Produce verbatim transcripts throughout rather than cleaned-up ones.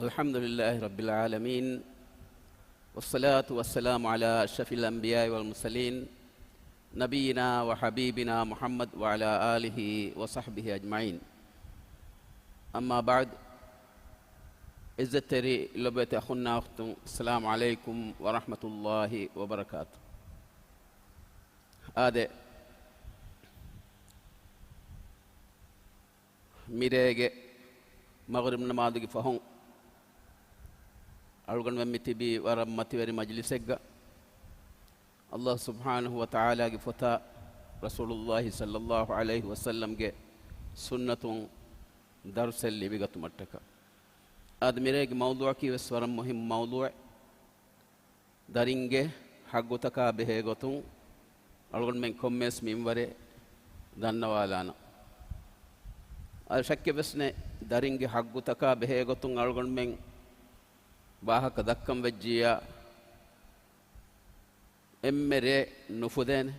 الحمد لله رب العالمين، والصلاة والسلام على أشرف الأنبياء والمرسلين، نبينا وحبيبنا محمد وعلى آله وصحبه أجمعين. أما بعد، ޢިއްޒަތްތެރި ލޮބުވެތި އަޚުންނާ އުޚްތުން، السلام عليكم ورحمة الله وبركاته. އާދެ، މިރޭގެ މަޣްރިބް ނަމާދުގެ ފަހުން އަޅުގަނޑުމެން މި ތިބީ ވަރަށް މަތިވެރި މަޖިލިސެއްގަ. ﷲ ސުބްޙާނަހު ވަތަޢާލާގެ ފޮތާ، ރަސޫލުﷲ ޞައްލަﷲ ޢަލައިހި ވަސައްލަމްގެ ސުންނަތުން ދަރުސެއް ލިބިގަތުމަށްޓަކާ. އާދެ، މިރޭގެ މައުޟޫޢަކީ ވެސް ވަރަށް މުހިއްމު މައުޟޫޢެއް. ދަރިންގެ ޙައްޤުތަކާ ބެހޭ ގޮތުން އަޅުގަނޑުމެން ކޮންމެވެސް މިންވަރެއް ދަންނަވާލާނަން. އަދި ޝައްކެއް ވެސް ނެތް، ދަރިންގެ ޙައްޤުތަކާ ބެހޭ ގޮތުން އަޅުގަނޑުމެން ވާހަކަ ދައްކަން ވެއްޖިއްޔާ، އެންމެ ރޭ ނުފުދޭނެ.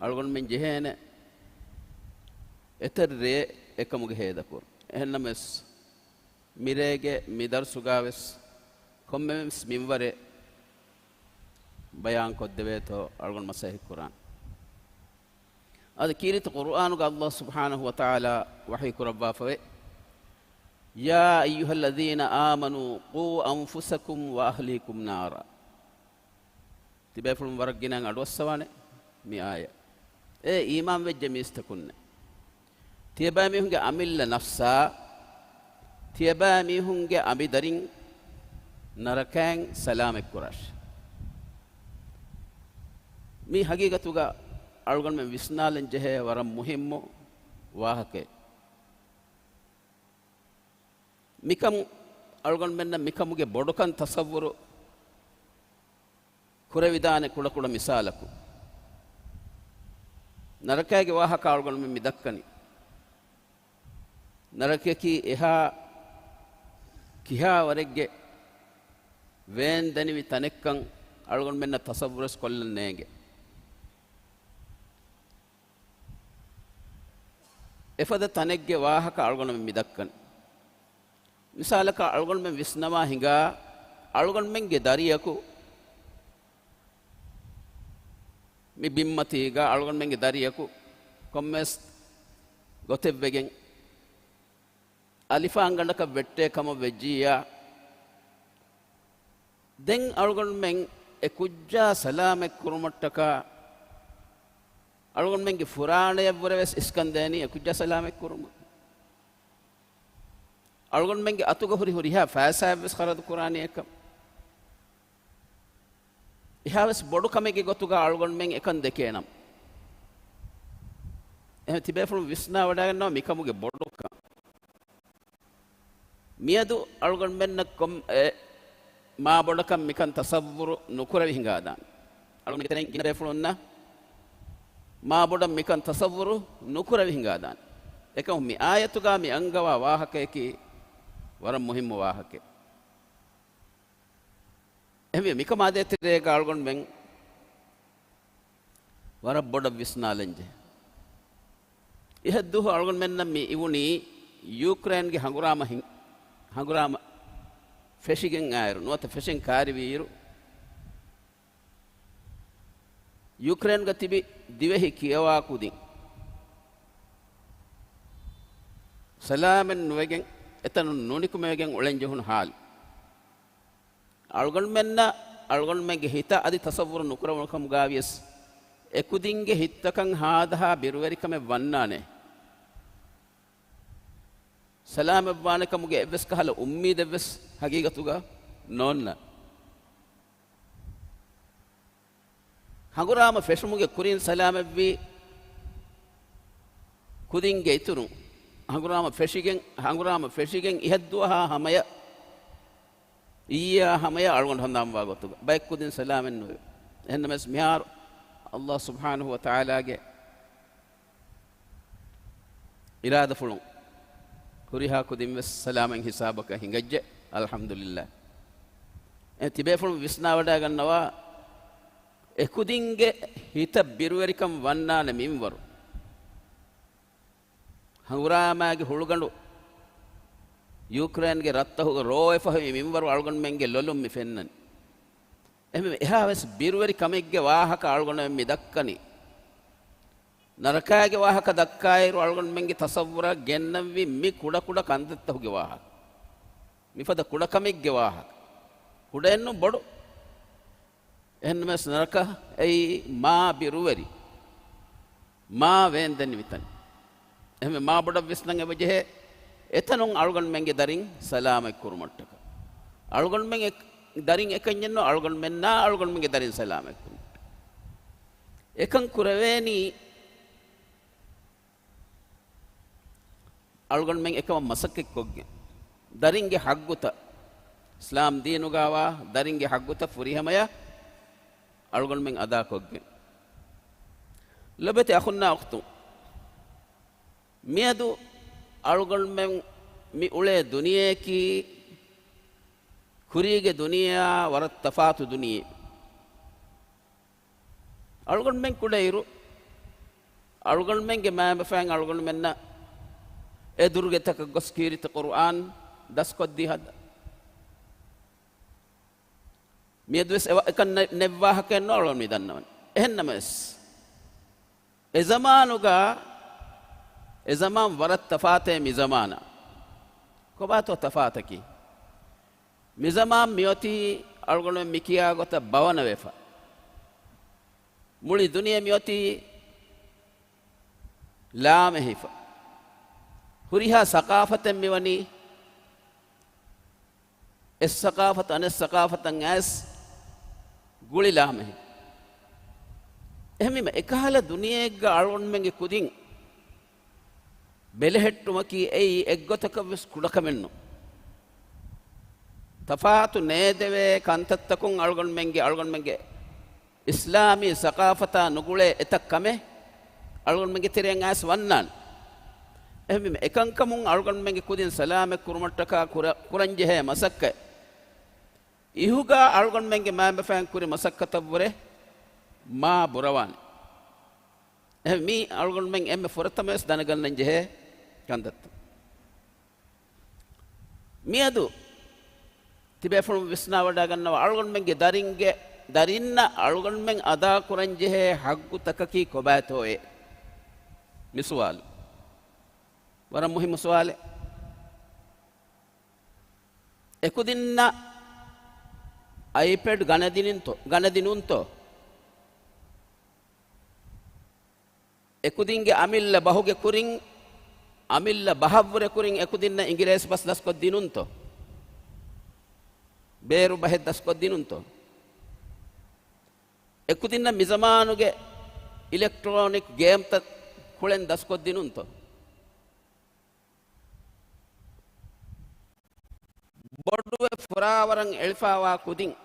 އަޅުގަނޑުމެން ޖެހޭނެ އެތައް ރޭ އެކަމުގެ ހޭދަކުރުން. އެހެންނަމަވެސް، މިރޭގެ މި ދަރުސުގަ ވެސް ކޮންމެވެސް މިންވަރެއް ބަޔާން ކޮށްދެވޭތޯ އަޅުގަނޑު މަސައްކަތް ކުރާނެ. އަދި ކީރިތި ޤުރުއާނުގަ ﷲ ސުބްޙާނަހު ވަތަޢާލާ ވަޙީ ކުރައްވާފަވޭ، يا أيها الذين آمنوا قوا أنفسكم وأهليكم نارا. ތިބޭފުޅުން ވަރަށް ގިނައިން އަޑުއައްސަވާނެ މި އާޔަތް. އޭ އީމާން ވެއްޖެ މީސްތަކުންނޭ! ތިޔަބައިމީހުންގެ އަމިއްލަ ނަފްސާ، ތިޔަބައިމީހުންގެ އަނބިދަރިން ނަރަކައިން ސަލާމަތްކުރާށި. މީ ހަގީގަތުގަ އަޅުގަނޑުމެން ވިސްނާލަން ޖެހޭ ވަރަށް މުހިއްމު ވާހަކައެއް. މިކަމު އަޅުގަނޑުމެންނަށް މިކަމުގެ ބޮޑުކަން ތަޞައްވުރު ކުރެވިދާނެ ކުޑަކުޑަ މިސާލަކުން. ނަރަކައިގެ ވާހަކަ އަޅުގަނޑުމެން މި ދައްކަނީ. ނަރަކަޔަކީ އެހާ ކިހާވަރެއްގެ ވޭންދެނިވި ތަނެއްކަން އަޅުގަނޑުމެންނަށް ތަޞައްވުރުވެސް ކޮށްލަން ނޭނގެ. އެފަދަ ތަނެއްގެ ވާހަކަ އަޅުގަނޑުމެން މި ދައްކަނީ. މިސާލަކަށް އަޅުގަނޑުމެން ވިސްނަވާ ހިނގާ، އަޅުގަނޑުމެންގެ ދަރިޔަކު މި ބިންމަތީގަ އަޅުގަނޑުމެންގެ ދަރިޔަކު ކޮންމެސް ގޮތެއްވެގެން އަލިފާންގަނޑަކަށް ވެއްޓޭ ކަމަށް ވެއްޖިއްޔާ، ދެން އަޅުގަނޑުމެން އެ ކުއްޖާ ސަލާމަތް ކުރުމަށްޓަކާ، އަޅުގަނޑުމެންގެ ފުރާނަޔަށްވުރެ ވެސް އިސްކަން ދޭނީ އެ ކުއްޖާ ސަލާމަތް ކުރުމަށް. އަޅުގަނޑުމެންގެ އަތުގަ ހުރި ހުރިހާ ފައިސާއެއް ވެސް ޚަރަދު ކުރާނީ އެކަން. އެހާވެސް ބޮޑު ކަމެއްގެ ގޮތުގަ އަޅުގަނޑުމެން އެކަން ދެކޭނަމަ، އެހެން ތިބޭފުޅުން ވިސްނާވަޑައިގަންނަވާ މިކަމުގެ ބޮޑުކަން. މިއަދު އަޅުގަނޑުމެންނަށް ކޮން އެ މާ ބޮޑަކަށް މިކަން ތަޞައްވުރު ނުކުރެވި ހިނގާދާނެ. އަޅުގަނޑުގެ ތެރެއިން ގިނަ ބޭފުޅުންނަށް މާ ބޮޑަށް މިކަން ތަޞައްވުރު ނުކުރެވި ހިނގާދާނެ. އެކަމު މި އާޔަތުގަ މި އަންގަވާ ވާހަކަޔަކީ ވަރަށް މުހިއްމު ވާހަކައެއް. އެހެންވެ، މިކަމާ ދޭތެރޭގަ އަޅުގަނޑުމެން ވަރަށް ބޮޑަށް ވިސްނާލަންޖެހޭ. އިހަށްދުވަހު އަޅުގަނޑުމެންނަށް މި އިވުނީ ޔޫކްރޭންގެ ހަނގުރާމަ ހިން-، ހަނގުރާމަ ފެށިގެން އާއިރު، ނުވަތަ ފެށެން ކާރިވިއިރު، ޔޫކްރޭންގަ ތިބި ދިވެހި ކިޔަވާ ކުދިން ސަލާމަތް ނުވެގެން، އެތަނުން ނުނިކުމެވިގެން އުޅެންޖެހުނު ހާލު. އަޅުގަނޑުމެންނަށް އަޅުގަނޑުމެންގެ ހިތަށް އަދި ތަޞައްވުރު ނުކުރެވުނު ކަމުގަވިޔަސް، އެކުދިންގެ ހިތްތަކަށް ހާދަހާ ބިރުވެރިކަމެއް ވަންނާނެ. ސަލާމަތްވާނެ ކަމުގެ އެއްވެސް ކަހަލަ އުއްމީދެއްވެސް ހަގީގަތުގަ ނޯންނަ. ހަނގުރާމަ ފެށުމުގެ ކުރިން ސަލާމަތްވީ ކުދިންގެ އިތުރުން، ހަނގުރާމަ ފެށިގެން، ހަނގުރާމަ ފެށިގެން އިހަށްދުވަހާ ހަމަޔަށް، އިއްޔާ ހަމަޔަށް އަޅުގަނޑު ހަނދާންވާ ގޮތުގަ ބައެއް ކުދިން ސަލާމަތް ނުވެ. އެހެންނަމަވެސް މިހާރު ﷲ ސުބްޙާނަހު ވަތަޢާލާގެ އިރާދަފުޅުން ހުރިހާ ކުދިން ވެސް ސަލާމަތް ހިސާބަކަށް ހިނގައްޖެ. އަލްޙަމްދުލިއްލާހް. އެ ތިބޭފުޅުން ވިސްނާވަޑައިގަންނަވާ، އެކުދިންގެ ހިތަށް ބިރުވެރިކަން ވަންނާނެ މިންވަރު. ހަނގުރާމާގެ ހުޅުގަނޑު ޔޫކްރޭންގެ ރަށްތަކުގަ ރޯވެފަ ހުރި މިންވަރު އަޅުގަނޑުމެންގެ ލޮލުން މި ފެންނަނީ. އެހެންވެ، އެހާވެސް ބިރުވެރި ކަމެއްގެ ވާހަކަ އަޅުގަނޑުމެން މި ދައްކަނީ. ނަރަކާގެ ވާހަކަ ދައްކާއިރު، އަޅުގަނޑުމެންގެ ތަސައްވުރަށް ގެންނަންވީ މި ކުޑަކުޑަ ކަންތައްތަކުގެ ވާހަކަ. މިފަދަ ކުޑަކަމެއްގެ ވާހަކަ. ކުޑައެއްނު، ބޮޑު. އެހެންނަމަވެސް ނަރަކަ އެއީ މާ ބިރުވެރި، މާ ވޭންދެނިވި ތަން. އެހެންވެ، މާ ބޮޑަށް ވިސްނަން އެބަޖެހޭ. އެތަނުން އަޅުގަނޑުމެންގެ ދަރިން ސަލާމަތް ކުރުމަށްޓަކާ. އަޅުގަނޑުމެން އެ-، ދަރިން އެކަންޏެއްނު، އަޅުގަނޑުމެންނާ އަޅުގަނޑުމެންގެ ދަރިން ސަލާމަތް ކުރުމަށްޓަކާ. އެކަން ކުރެވޭނީ އަޅުގަނޑުމެން އެކަމަށް މަސައްކަތްކޮށްގެން، ދަރިންގެ ހައްގުތައް، އިސްލާމް ދީނުގަވާ ދަރިންގެ ހައްގުތައް ފުރިހަމަޔަށް އަޅުގަނޑުމެން އަދާކޮށްގެން. ލޮބެތި އަޚުންނާ އުޚްތުން، މިއަދު އަޅުގަނޑުމެން މި އުޅޭ ދުނިޔެއަކީ، ކުރީގެ ދުނިޔެއާ ވަރަށް ތަފާތު ދުނިޔެ. އަޅުގަނޑުމެން ކުޑައިރު، އަޅުގަނޑުމެންގެ މައިންބަފައިން އަޅުގަނޑުމެންނަށް އެ ދުރުގެ ތަކަށް ގޮސް ކީރިތި ޤުރުއާން ދަސްކޮށްދީ ހަދާ. މިއަދުވެސް އެވަ-، އެކަން ނެ-، ނެއްވާހަކައެއްނު އަޅުގަނޑު މި ދަންނަވަނީ. އެހެންނަމަވެސް، އެ ޒަމާނުގަ، އެ ޒަމާން ވަރަށް ތަފާތޭ މި ޒަމާނާ. ކޮބާތޯ ތަފާތަކީ؟ މިޒަމާން މިއޮތީ އަޅުގަނޑުމެން މިކިޔާ ގޮތަށް ބަވަނަވެފަ. މުޅި ދުނިޔެ މިއޮތީ ލާމެހިފަ. ހުރިހާ ސަޤާފަތެއް މިވަނީ އެއް ސަޤާފަތު އަނެއް ސަޤާފަތަށް އައިސް ގުޅި ލާމެހި. އެހެންވީމަ، އެކަހަލަ ދުނިޔެއެއްގަ އަޅުގަނޑުމެންގެ ކުދިން ބެލެހެއްޓުމަކީ އެއީ އެއްގޮތަކަށްވެސް ކުޑަކަމެއްނު. ތަފާތު ނޭދެވޭ ކަންތައްތަކުން އަޅުގަނޑުމެންގެ، އަޅުގަނޑުމެންގެ އިސްލާމީ ސަޤާފަތާ ނުގުޅޭ އެތައް ކަމެއް އަޅުގަނޑުމެންގެ ތެރެއިން އައިސް ވަންނާނެ. އެހެންވީމަ، އެކަންކަމުން އަޅުގަނޑުމެންގެ ކުދިން ސަލާމަތް ކުރުމަށްޓަކާ ކުރަ-، ކުރަންޖެހޭ މަސައްކަތް އިހުގަ އަޅުގަނޑުމެންގެ މައިންބަފައިން ކުރި މަސައްކަތަށްވުރެ މާ ބުރަވާނެ. އެހެން މީ އަޅުގަނޑުމެން އެންމެ ފުރަތަމަވެސް ދަނެގަންނަން ޖެހޭ ކަންތައްތައް. މިއަދު ތިބޭފުޅުން ވިސްނާވަޑައިގަންނަވާ އަޅުގަނޑުމެންގެ ދަރިންގެ، ދަރިންނަށް އަޅުގަނޑުމެން އަދާކުރަން ޖެހޭ ހައްގުތަކަކީ ކޮބާތޯއޭ؟ މި ސުވާލު ވަރަށް މުހިއްމު ސުވާލެއް. އެކުދިންނަށް އައިޕެޑް ގަނެދިނިންތޯ، ގަނެދިނުންތޯ؟ އެކުދިންގެ އަމިއްލަ ބަހުގެ ކުރިން، އަމިއްލަ ބަހަށްވުރެ ކުރިން އެކުދިންނަށް އިނގިރޭސި ބަސް ދަސްކޮށްދިނުންތޯ؟ ބޭރު ބަހެއް ދަސްކޮށްދިނުންތޯ؟ އެކުދިންނަށް މިޒަމާނުގެ އިލެކްޓްރޯނިކް ގޭމްތައް ކުޅެން ދަސްކޮށްދިނުންތޯ؟ ބޮޑުވެ ފުރާވަރަށް އެޅިފައިވާ ކުދިން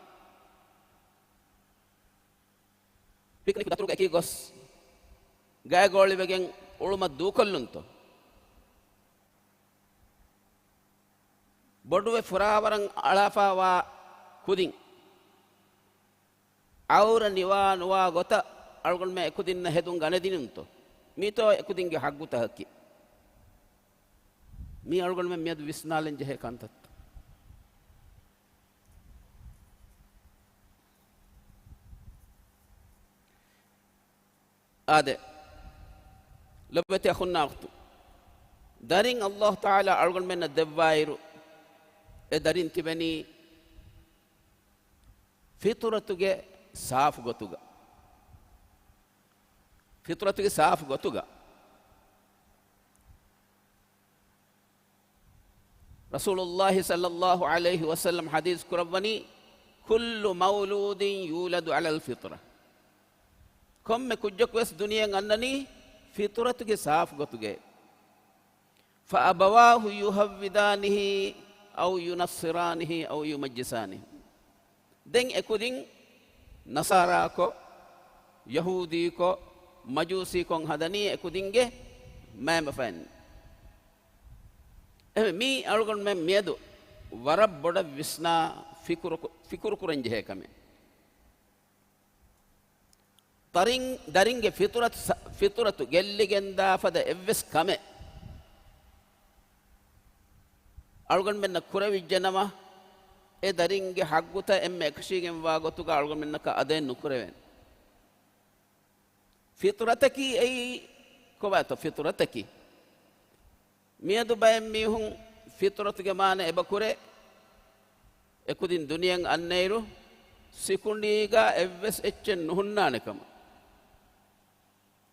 ޕިކްނިކް ދަތުރުގަ އެކީ ގޮސް، ގައިގޯޅިވެގެން އުޅުމަށް ދޫކޮށްލުންތޯ؟ ބޮޑުވެ ފުރާވަރަށް އަޅާފައިވާ ކުދިން އައުރަ ނިވާ ނުވާ ގޮތަށް އަޅުގަނޑުމެން އެކުދިންނަށް ހެދުން ގަނެދިނުންތޯ؟ މީތޯ އެކުދިންގެ ހައްގުތަކަކީ؟ މީ އަޅުގަނޑުމެން މިއަދު ވިސްނާލަން ޖެހޭ ކަންތައްތައް. އާދެ، ލޮބުވެތި އަޚުންނާ އުޚްތު، ދަރިން އައްލާހު ތަޢާލާ އަޅުގަނޑުމެންނަށް ދެއްވާއިރު، އެ ދަރިން ތިބެނީ ފިޠުރަތުގެ ސާފު ގޮތުގަ. ފިޠުރަތުގެ ސާފު ގޮތުގަ. ރަސޫލުﷲ ޞައްލަﷲ ޢަލައިހި ވަސައްލަމް ޙަދީޘް ކުރައްވަނީ، "كل مولود يولد على الفطرة." ކޮންމެ ކުއްޖަކުވެސް ދުނިޔެއަށް އަންނަނީ ފިޠުރަތުގެ ސާފު ގޮތުގައި. "فأبواه يهودانه أو ينصرانه أو يمجسانه." ދެން އެކުދިން ނަޞާރާކޮށް، ޔަހޫދީކޮށް، މަޖޫސީކޮށް ހަދަނީ އެކުދިންގެ މައިންބަފައިން. އެހެން މީ އަޅުގަނޑުމެން މިއަދު ވަރަށް ބޮޑަށް ވިސްނާ ފިކުރު، ފިކުރު ކުރަން ޖެހޭ ކަމެއް. ދަރިން، ދަރިންގެ ފިޠުރަތު، ފިޠުރަތު ގެއްލިގެންދާ ފަދަ އެއްވެސް ކަމެއް އަޅުގަނޑުމެންނަށް ކުރެވިއްޖެނަމަ، އެ ދަރިންގެ ހައްގުތައް އެންމެ އެކަށީގެންވާ ގޮތުގަ އަޅުގަނޑުމެންނަކަށް އަދައެއް ނުކުރެވޭނެ. ފިޠުރަތަކީ އެއީ ކޮބާތޯ ފިޠުރަތަކީ؟ މިއަދު ބައެއް މީހުން ފިޠުރަތުގެ މާނަ އެބަކުރޭ، އެކުދިން ދުނިޔެއަށް އަންނައިރު ސިކުނޑީގަ އެއްވެސް އެއްޗެއް ނުހުންނާނެ ކަމަށް.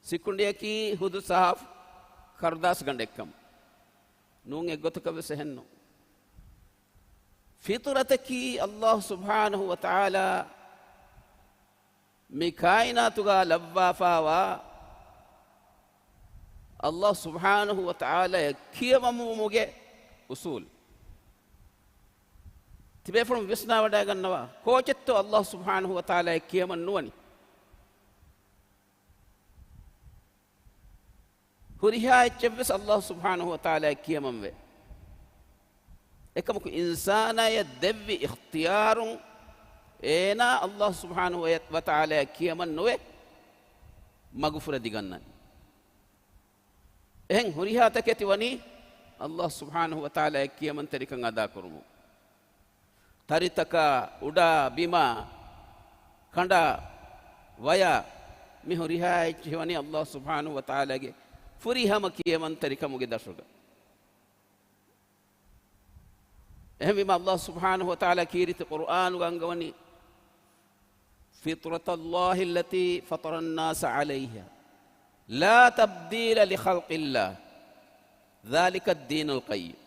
ސިކުނޑިއަކީ ހުދު ސާފު ކަރުދާސް ގަނޑެއްކަމަށް. ނޫން، އެއްގޮތަކަށް ވެސް އެހެންނު. ފިޠުރަތަކީ ﷲ ސުބްޙާނަހު ވަތަޢާލާ މި ކާއިނާތުގަ ލައްވާފާވާ، ﷲ ސުބްޙާނަހު ވަތަޢާލާއަށް ކިޔަމަންވުމުގެ އުޞޫލު. ތިބޭފުޅުން ވިސްނާވަޑައިގަންނަވާ، ކޯޗެއްތޯ ﷲ ސުބްޙާނަހު ވަތަޢާލާއަށް ކިޔަމަން ނުވަނީ؟ ހުރިހާ އެއްޗެއްވެސް ﷲ ސުބްޙާނަހު ވަތަޢާލާއަށް ކިޔަމަންވޭ. އެކަމަކު އިންސާނާޔަށް ދެއްވި އިޚްތިޔާރުން އޭނާ ﷲ ސުބްޙާނަހު ވަތަޢާލާއަށް ކިޔަމަން ނުވެ، މަގުފުރެދިގަންނަނީ. އެހެން ހުރިހާ ތަކެތި ވަނީ ﷲ ސުބްޙާނަހު ވަތަޢާލާއަށް ކިޔަމަންތެރިކަން އަދާކުރުމުން. ތަރިތަކާ، އުޑާ ބިމާ، ކަނޑާ ވަޔާ، މި ހުރިހާ އެއްޗެހި ވަނީ ﷲ ސުބްޙާނަހު ވަތަޢާލާގެ ފުރިހަމަ ކިޔަމަންތެރިކަމުގެ ދަށުގަ. އެހެންވީމަ، ﷲ ސުބްޙާނަހު ވަތަޢާލާ ކީރިތި ޤުރްއާނުގަ އަންގަވަނީ، فطرة الله التي فطر الناس عليها لا تبديل لخلق الله ذلك الدين القيم.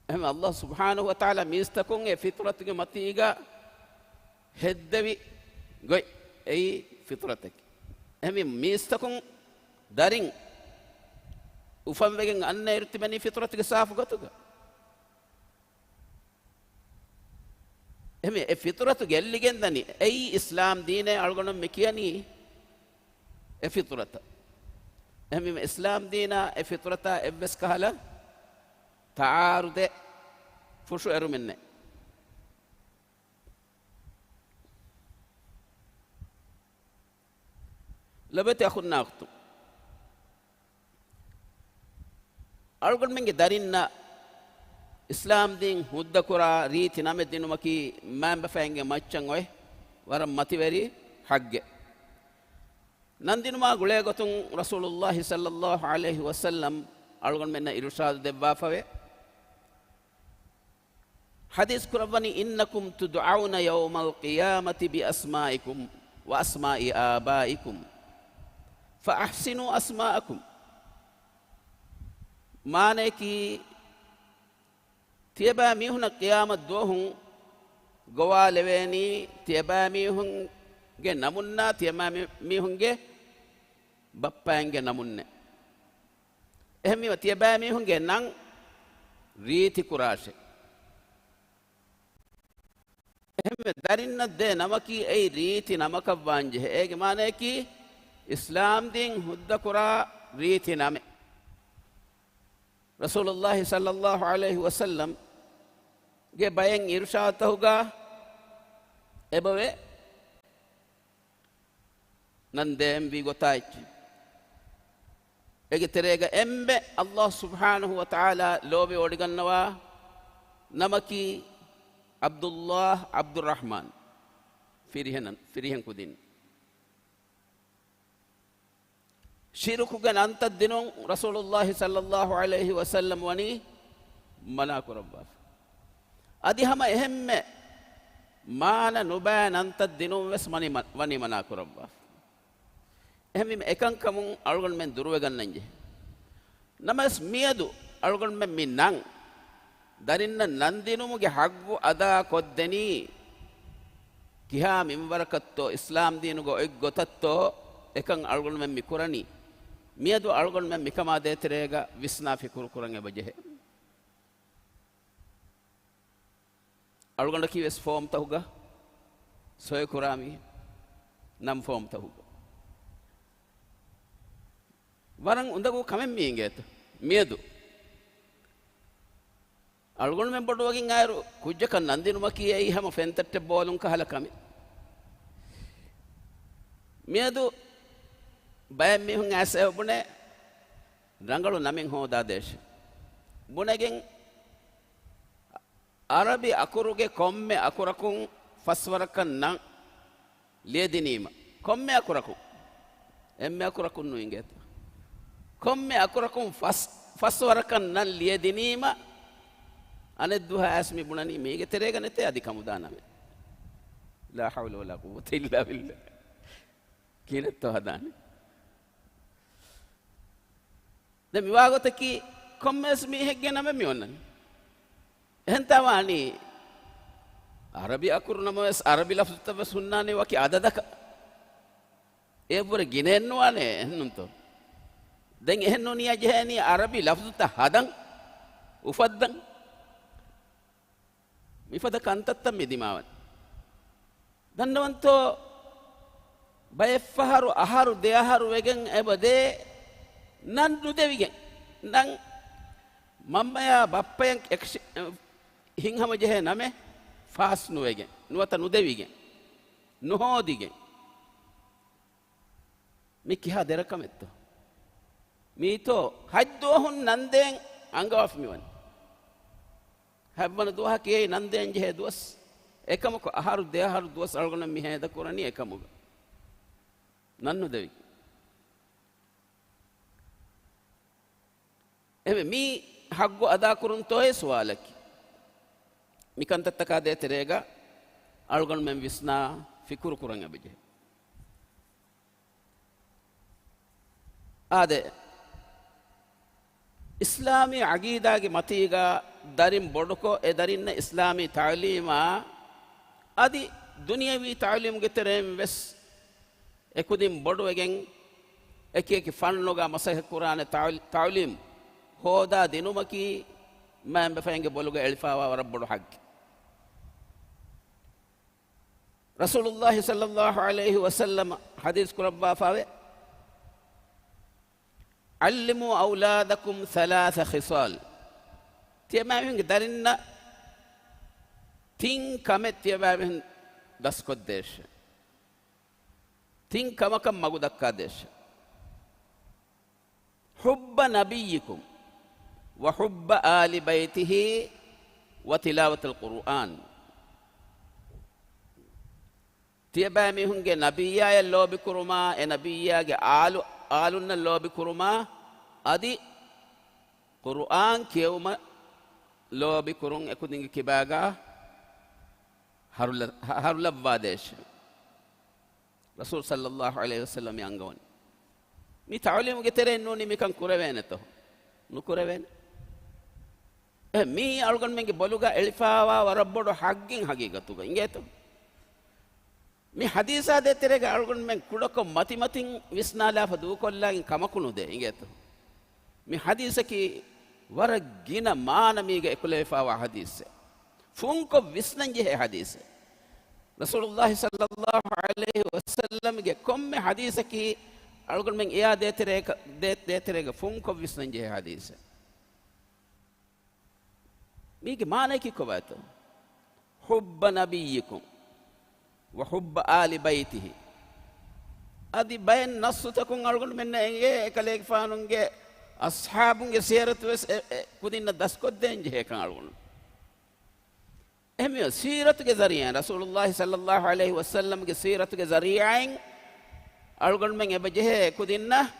އެހެން ﷲ ސުބްޙާނަހު ވަތަޢާލާ މީސްތަކުން އެ ފިޠުރަތުގެ މަތީގަ ހެއްދެވި ގޮތް އެއީ ފިޠުރަތަކީ. އެހެންވީ މީސްތަކުން ދަރިން އުފަންވެގެން އަންނައިރު ތިބެނީ ފިޠުރަތުގެ ސާފު ގޮތުގަ. އެހެންވީ އެ ފިޠުރަތު ގެއްލިގެންދަނީ. އެއީ އިސްލާމް ދީނޭ އަޅުގަނޑު މި ކިޔަނީ އެ ފިޠުރަތަށް. އެހެންވީމަ އިސްލާމް ދީނާ އެ ފިޠުރަތާ އެއްވެސް ކަހަލަ ތަޢާރުދެއް، ފުށުއެރުމެއް ނެތް. ލޮބުވެތި އަޚުންނާ އުޚްތުން، އަޅުގަނޑުމެންގެ ދަރިންނަށް އިސްލާމް ދީން ހުއްދަކުރާ ރީތި ނަމެއް ދިނުމަކީ މައިންބަފައިންގެ މައްޗަށް އޮތް ވަރަށް މަތިވެރި ޙައްޤެއް. ނަން ދިނުމާ ގުޅޭ ގޮތުން ރަސޫލުﷲ ޞައްލަﷲ ޢަލައިހި ވަސައްލަމް އަޅުގަނޑުމެންނަށް އިރުޝާދު ދެއްވާފަވޭ. ޙަދީޘް ކުރައްވަނީ، إنكم تدعون يوم القيامة بأسمائكم وأسماء آبائكم فأحسنوا أسماءكم. މާނަޔަކީ، ތިޔަބައިމީހުންނަށް ޤިޔާމަތް ދުވަހު ގޮވާލެވޭނީ ތިޔަބައިމީހުންގެ ނަމުންނާ ތިޔަބައިމީހުންގެ ބައްޕައިންގެ ނަމުންނޭ. އެހެންވީމަ ތިޔަބައިމީހުންގެ ނަން ރީތިކުރާށޭ. އެހެންވެ ދަރިންނަށް ދޭ ނަމަކީ އެއީ ރީތި ނަމަކަށް ވާންޖެހޭ. އޭގެ މާނަޔަކީ އިސްލާމް ދީން ހުއްދަކުރާ ރީތި ނަމެއް. ރަސޫލުﷲ ޞައްލަﷲ ޢަލައިހި ވަސައްލަމްގެ ބައެއް އިރުޝާދުތަކުގަ އެބަވޭ. ނަން ދޭންވީ ގޮތާ އެއްޗެއް. އޭގެ ތެރޭގަ އެންމެ ﷲ ސުބްޙާނަހު ވަތަޢާލާ ލޯބިވޮޑިގަންނަވާ ނަމަކީ ޢަބްދުﷲ ޢަބްދުއްރަޙްމާން. ފިރިހެނަން، ފިރިހެން ކުދިން. ޝިރުކުގެ ނަންތައް ދިނުން ރަސޫލުﷲ ޞައްލަﷲ ޢަލައިހި ވަސައްލަމް ވަނީ މަނާކުރައްވާފަ. އަދި ހަމަ އެހެންމެ މާނަ ނުބައި ނަންތައް ދިނުން ވެސް ވަނީ މަ-، ވަނީ މަނާކުރައްވާފަ. އެހެންވީމަ އެކަންކަމުން އަޅުގަނޑުމެން ދުރުވެގަންނަންޖެހޭ. ނަމަވެސް މިއަދު އަޅުގަނޑުމެން މި ނަން ދަރިންނަށް ނަންދިނުމުގެ ޙައްޤު އަދާ ކޮށްދެނީ ކިހާ މިންވަރަކަށްތޯ، އިސްލާމް ދީނުގަ އޮތް ގޮތަށްތޯ އެކަން އަޅުގަނޑުމެން މި ކުރަނީ. މިއަދު އަޅުގަނޑުމެން މިކަމާ ދޭތެރޭގަ ވިސްނާ ފިކުރު ކުރަން އެބަޖެހޭ. އަޅުގަނޑަކީ ވެސް ފޯމްތަކުގަ ސޮއިކުރާ މީހެއް، ނަން ފޯމްތަކުގަ. ވަރަށް އުނދަގޫ ކަމެއް މި އިނގޭތަ؟ މިއަދު އަޅުގަނޑުމެން ބޮޑުވެގެން އާއިރު ކުއްޖަކަށް ނަންދިނުމަކީ އެއީ ހަމަ ފެންތައްޓެއް ބޯލުން ކަހަލަ ކަމެއް. މިއަދު ބައެއް މީހުން އައިސް އެބަ ބުނޭ، ރަނގަޅު ނަމެއް ހޯދާދޭށޭ. ބުނެގެން އަރަބި އަކުރުގެ ކޮންމެ އަކުރަކުން ފަސްވަރަކަށް ނަން ލިޔެދިނީމަ، ކޮންމެ އަކުރަކުން، އެންމެ އަކުރަކުން ނުއިނގޭތޯ. ކޮންމެ އަކުރަކުން ފަސް، ފަސްވަރަކަށް ނަން ލިޔެދިނީމަ، އަނެއްދުވަހަ އައިސް މި ބުނަނީ މީގެ ތެރޭގަ ނެތޭ އަދި ކަމުދާ ނަމެއް. ލާ ޙައުލަ ވަލާ ޤުއްވަތަ އިއްލާ ބިއްލާ. ކިހިނެއްތޯ ހަދާނީ؟ ދެން މިވާގޮތަކީ ކޮންމެވެސް މީހެއްގެ ނަމެއް މި އޮންނަނީ. އެހެންތާ ވާނީ، އަރަބި އަކުރު ނަމަވެސް އަރަބި ލަފްޒުތައް ވެސް ހުންނާނީ ވަކި އަދަދަކަށް. އެއަށްވުރެ ގިނައެއް ނުވާނެ، އެހެންނޫންތޯ؟ ދެން އެހެން ނޫނިޔާ ޖެހޭނީ އަރަބި ލަފްޒުތައް ހަދަން، އުފައްދަން. މިފަދަ ކަންތައްތައް މި ދިމާވަން. ދަންނަވަންތޯ، ބައެއްފަހަރު އަހަރު ދެއަހަރު ވެގެން އެބަ ދޭ ނަން ނުދެވިގެން. ނަން މަންމަޔާ ބައްޕަޔަށް އެކްޝި-، ހިތްހަމަޖެހޭ ނަމެއް ފާސް ނުވެގެން، ނުވަތަ ނުދެވިގެން، ނުހޯދިގެން. މި ކިހާ ދެރަކަމެއްތޯ؟ މީތޯ ހަތް ދުވަހުން ނަންދޭން އަންގަވާފަ މިވަނީ. ހަތްވަނަ ދުވަހަކީ އެއީ ނަންދޭން ޖެހޭ ދުވަސް. އެކަމަކު އަހަރު ދެއަހަރު ދުވަސް އަޅުގަނޑު މި ހޭދަކުރަނީ އެކަމުގަ. ނަން ނުދެވި. އެހެންވެ، މީ ޙައްޤު އަދާކުރުންތޯއޭ ސުވާލަކީ. މިކަންތައްތަކާ ދޭތެރޭގަ އަޅުގަނޑުމެން ވިސްނާ ފިކުރު ކުރަން އެބަޖެހޭ. އާދެ، އިސްލާމީ ޢަގީދާގެ މަތީގަ ދަރިން ބޮޑުކޮށް، އެ ދަރިންނަށް އިސްލާމީ ތަޢުލީމާ އަދި ދުނިޔަވީ ތަޢުލީމުގެ ތެރެއިން ވެސް އެކުދިން ބޮޑުވެގެން އެކި އެކި ފަންނުގަ މަސައްކަތްކުރާނެ ތަޢު-، ތަޢުލީމް ހޯދާ ދިނުމަކީ މައިންބަފައިންގެ ބޮލުގަ އެޅިފާވާ ވަރަށް ބޮޑު ޙައްޤެއް. ރަސޫލުﷲ ޞައްލަﷲ ޢަލައިހި ވަސައްލަމަ ޙަދީޘް ކުރައްވާފަވޭ، "علموا أولادكم ثلاث خصال." ތިޔަބައިމީހުންގެ ދަރިންނަށް ތިން ކަމެއް ތިޔަބައިމީހުން ދަސްކޮށްދޭށޭ. ތިން ކަމަކަށް މަގު ދައްކާދޭށޭ. حب نبيكم وحب آل بيته وتلاوة القرآن. ތިޔަބައިމީހުންގެ ނަބިއްޔާޔަށް ލޯބިކުރުމާ، އެ ނަބިއްޔާގެ އާލު، އާލުންނަށް ލޯބިކުރުމާ، އަދި ޤުރުއާން ކިޔެވުމަށް ލޯބިކުރުން އެކުދިންގެ ކިބާގާ ހަރުލަ-، ހަ-، ހަރުލައްވާދޭށޭ. ރަސޫލު ޞައްލަﷲ ޢަލައިހި ވަސައްލަމް އަންގަވަނީ. މި ތަޢުލީމުގެ ތެރެއިން ނޫނީ މިކަން ކުރެވޭނެތޯ؟ ނުކުރެވޭނެ. އެ، މީ އަޅުގަނޑުމެންގެ ބޮލުގަ އެޅިފާވާ ވަރަށް ބޮޑު ޙައްޤެއް ޙަޤީޤަތުގަ، އިނގޭތޯ؟ މި ޙަދީޘާ ދޭތެރޭގަ އަޅުގަނޑުމެން ކުޑަކޮށް މަތިމަތިން ވިސްނާލާފަ ދޫކޮށްލާގެން ކަމަކު ނުދޭ، އިނގޭތޯ؟ މި ޙަދީޘަކީ ވަރަށް ގިނަ މާނަ މީގަ އެކުލެވިފާވާ ޙަދީޘެއް. ފުންކޮށް ވިސްނަން ޖެހޭ ޙަދީޘެއް. ރަސޫލުﷲ ޞައްލަﷲ ޢަލައިހި ވަސައްލަމްގެ ކޮންމެ ޙަދީޘަކީ އަޅުގަނޑުމެން އެއާ ދޭތެރޭގަ-، ދޭ-، ދޭތެރޭގަ ފުންކޮށް ވިސްނަން ޖެހޭ ޙަދީޘެއް. މީގެ މާނަޔަކީ ކޮބާތޯ؟ حب نبيكم وحب آل بيته. އަދި ބައެއް ނައްޞުތަކުން އަޅުގަނޑުމެންނަށް އެނގޭ އެކަލޭގެފާނުގެ އަޞްޙާބުންގެ ސީރަތު ވެސް އެ، އެ ކުދިންނަށް ދަސްކޮށްދޭން ޖެހޭކަން އަޅުގަނޑު. އެހެންވެ، ސީރަތުގެ ޒަރީޢާއިން، ރަސޫލުﷲ ޞައްލަﷲ ޢަލައިހި ވަސައްލަމްގެ ސީރަތުގެ ޒަރީޢާއިން އަޅުގަނޑުމެން އެބަ ޖެހޭ އެކުދިންނަށް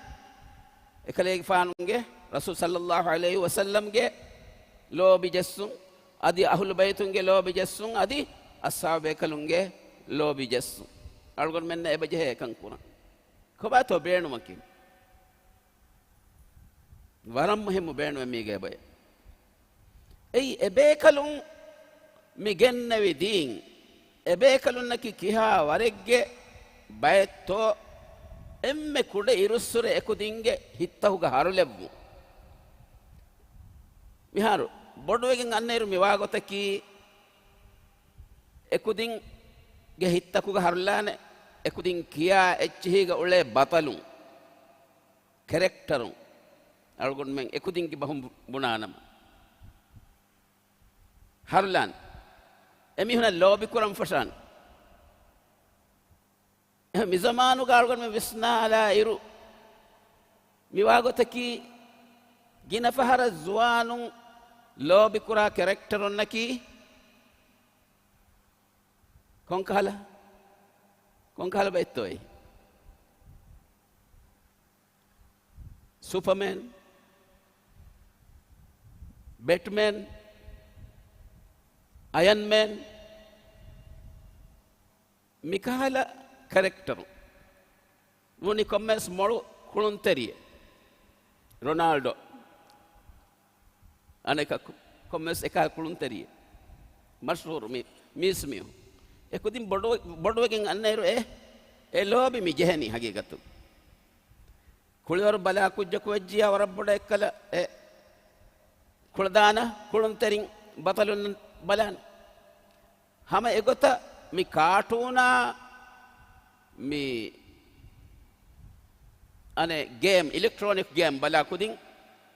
އެކަލޭގެފާނުގެ، ރަސޫލު ޞައްލަﷲ ޢަލައިހި ވަސައްލަމްގެ ލޯބި ޖެއްސުން، އަދި އަހުލު ބައިތުންގެ ލޯބި ޖެއްސުން، އަދި އަޞްޙާބު ބޭކަލުންގެ ލޯބި ޖެއްސުން. އަޅުގަނޑުމެންނަށް އެބަ ޖެހޭ އެކަން ކުރަން. ކޮބާތޯ ބޭނުމަކީ؟ ވަރަށް މުހިއްމު ބޭނުމެއް މީގަ އެބައޭ. އެއީ އެބޭކަލުން މި ގެންނެވި ދީން، އެބޭކަލުންނަކީ ކިހާ ވަރެއްގެ ބައެއްތޯ، އެންމެ ކުޑަ އިރުއްސުރެ އެކުދިންގެ ހިތްތަކުގަ ހަރުލެއްވުން. މިހާރު ބޮޑުވެގެން އަންނައިރު މި ވާގޮތަކީ، އެކުދިންގެ ހިތްތަކުގަ ހަރުލާނެ، އެކުދިން ކިޔާ އެއްޗިހީގަ އުޅޭ ބަޠަލުން، ކެރެކްޓަރުން، އަޅުގަނޑުމެން އެކުދިންގެ ބަހުން ބު-، ބުނާނަމަ، ހަރުލާން، އެމީހުނަށް ލޯބިކުރަން ފަށާން. އެހެން މިޒަމާނުގަ އަޅުގަނޑުމެން ވިސްނާލާ އިރު، މިވާގޮތަކީ، ގިނަ ފަހަރަށް ޒުވާނުން ލޯބިކުރާ ކެރެކްޓަރުންނަކީ، ކޮންކަހަލަ؟ ކޮންކަހަލަ ބައެއްތޯއޭ؟ ސުޕަމޭން، ބެޓްމޭން، އަޔަންމޭން، މިކަހަލަ ކެރެކްޓަރު ނޫނީ ކޮންމެސް މޮޅު ކުޅުންތެރިއެއް. ރޮނާލްޑޯ. އަނެކަކު ކޮންމެސް އެކާ ކުޅުންތެރިއެއް. މަޝްހޫރު މި މީސް މީހުން. އެ ކުދިން ބޮޑު، ބޮޑުވެގެން އަންނައިރު އެ، އެ ލޯބި މި ޖެހެނީ ހަގީގަތު. ކުޅިވަރު ބަލާ ކުއްޖަކު ވެއްޖިޔާ ވަރަށް ބޮޑަށް އެއްކަލަ އެ ކުޅަދާނަ ކުޅުންތެރިން ބަތަލުން ބަލާނެ. ހަމަ އެގޮތަށް މި ކާޓޫނާ މި އަނެއް ގޭމް، އިލެކްޓްރޯނިކް ގޭމް ބަލާ ކުދިން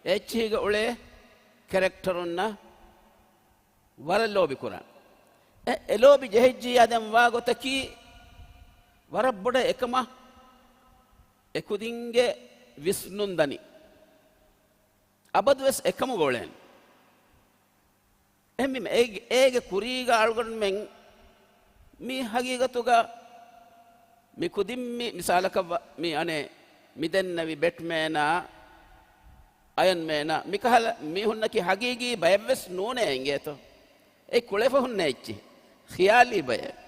އެއްޗިހިގަ އުޅޭ ކެރެކްޓަރުންނަށް ވަރަށް ލޯބި ކުރާނެ. އެ، އެ ލޯބި ޖެހިއްޖިއްޔާ ދެން ވާ ގޮތަކީ ވަރަށް ބޮޑަށް އެކަމަށް އެކުދިންގެ ވިސްނުން ދަނީ. އަބަދުވެސް އެކަމުގަ އުޅޭނެ. އެހެންވީމަ އޭގެ، އޭގެ ކުރީގަ އަޅުގަނޑުމެން މި ހަގީގަތުގަ މި ކުދިން މި މިސާލަކަށް ވަ-، މި އަނެއް މި ދެންނެވި ބެޓްމޭނާ، އަޔަންމޭނާ، މިކަހަލަ މީހުންނަކީ ހަގީގީ ބަޔެއްވެސް ނޫނޭ އިނގޭތޯ. އެ ކުޅެފަ ހުންނަ އެއްޗިހި. ޚިޔާލީ ބަޔެއް.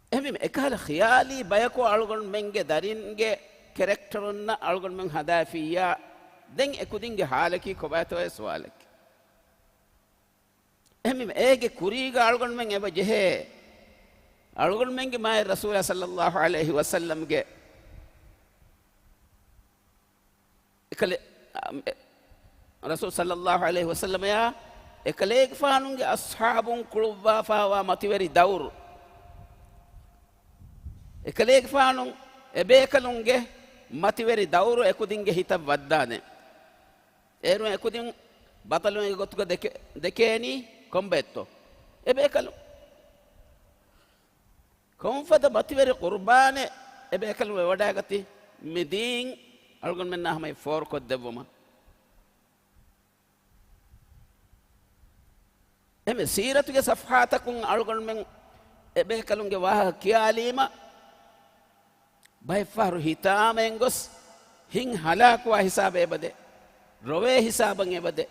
އެހެންވީމަ އެކަހަލަ ޚިޔާލީ ބަޔަކު އަޅުގަނޑުމެންގެ ދަރިންގެ ކެރެކްޓަރުންނަށް އަޅުގަނޑުމެން ހަދާފިއްޔާ، ދެން އެކުދިންގެ ހާލަކީ ކޮބާތޯއޭ ސުވާލަކީ. އެހެންވީމަ އޭގެ ކުރީގަ އަޅުގަނޑުމެން އެބަ ޖެހޭ، އަޅުގަނޑުމެންގެ މާތް ރަސޫލާ ޞައްލައްލާހު ޢަލައިހި ވަސައްލަމްގެ އެކަލެ-، އަ، އެ، ރަސޫލު ޞައްލައްލާހު ޢަލައިހި ވަސައްލަމަޔާ އެކަލޭގެފާނުގެ އަޞްޙާބުން ކުޅުއްވާފާވާ މަތިވެރި ދައުރު، އެކަލޭގެފާނު އެބޭކަލުންގެ މަތިވެރި ދައުރު އެކުދިންގެ ހިތަށް ވައްދާނެ. އޭރު އެކުދިން ބަތަލުމެއްގެ ގޮތުގަ ދެކެ-، ދެކޭނީ ކޮންބައެއްތޯ؟ އެބޭކަލުން. ކޮންފަދަ މަތިވެރި ޤުރުބާނެއް އެބޭކަލުން ވެވަޑައިގަތީ މި ދީން އަޅުގަނޑުމެންނާ ހަމަޔަށް ފޯރުކޮށްދެއްވުމަށް. އެމެ ސީރަތުގެ ޞަފްޙާތަކުން އަޅުގަނޑުމެން އެބޭކަލުންގެ ވާހަކަ ކިޔާލީމަ، ބައެއްފަހަރު ހިތާމައިން ގޮސް ހިތް ހަލާކުވާ ހިސާބަށް އެބަދޭ، ރޮވޭ ހިސާބަށް އެބަދޭ،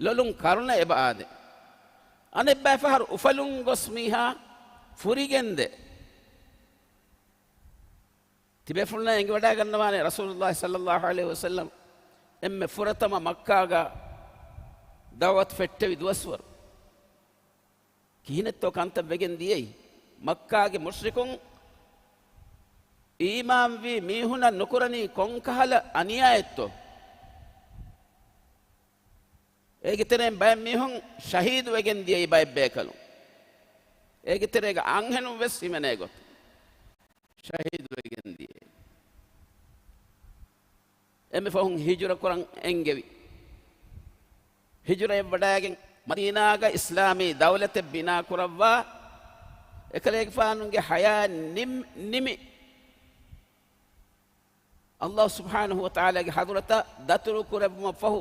ލޮލުން ކަރުނަ އެބައާދޭ. އަނެއްބައިފަހަރު އުފަލުން ގޮސް މީހާ ފުރިގެންދޭ. ތިބޭފުޅުންނަށް އެނގިވަޑައިގަންނަވާނެ ރަސޫލުﷲ ޞައްލައްލާހު ޢަލައިހި ވަސައްލަމް އެންމެ ފުރަތަމަ މައްކާގަ ދަޢުވަތު ފެއްޓެވި ދުވަސްވަރު. ކިހިނެއްތޯ ކަންތައް ވެގެން ދިޔައީ؟ މައްކާގެ މުޝްރިކުން އީމާންވީ މީހުނަށް ނުކުރަނީ ކޮންކަހަލަ އަނިޔާއެއްތޯ؟ އޭގެ ތެރެއިން ބައެއް މީހުން ޝަހީދުވެގެން ދިޔައީ ބައެއް ބޭކަލުން. އޭގެ ތެރޭގަ އަންހެނުން ވެސް ހިމެނޭ ގޮތަށް ޝަހީދުވެގެން ދިޔައީ. އެންމެ ފަހުން ހިޖުރަ ކުރަން އެންގެވި. ހިޖުރައަށް ވަޑައިގެން މަދީނާގަ އިސްލާމީ ދައުލަތެއް ބިނާ ކުރައްވާ، އެކަލޭގެފާނުގެ ޙަޔާތް ނިމް-، ނިމި، ﷲ ސުބްޙާނަހޫ ވަތަޢާލާގެ ޙަޟްރަތަށް ދަތުރު ކުރެއްވުމަށް ފަހު،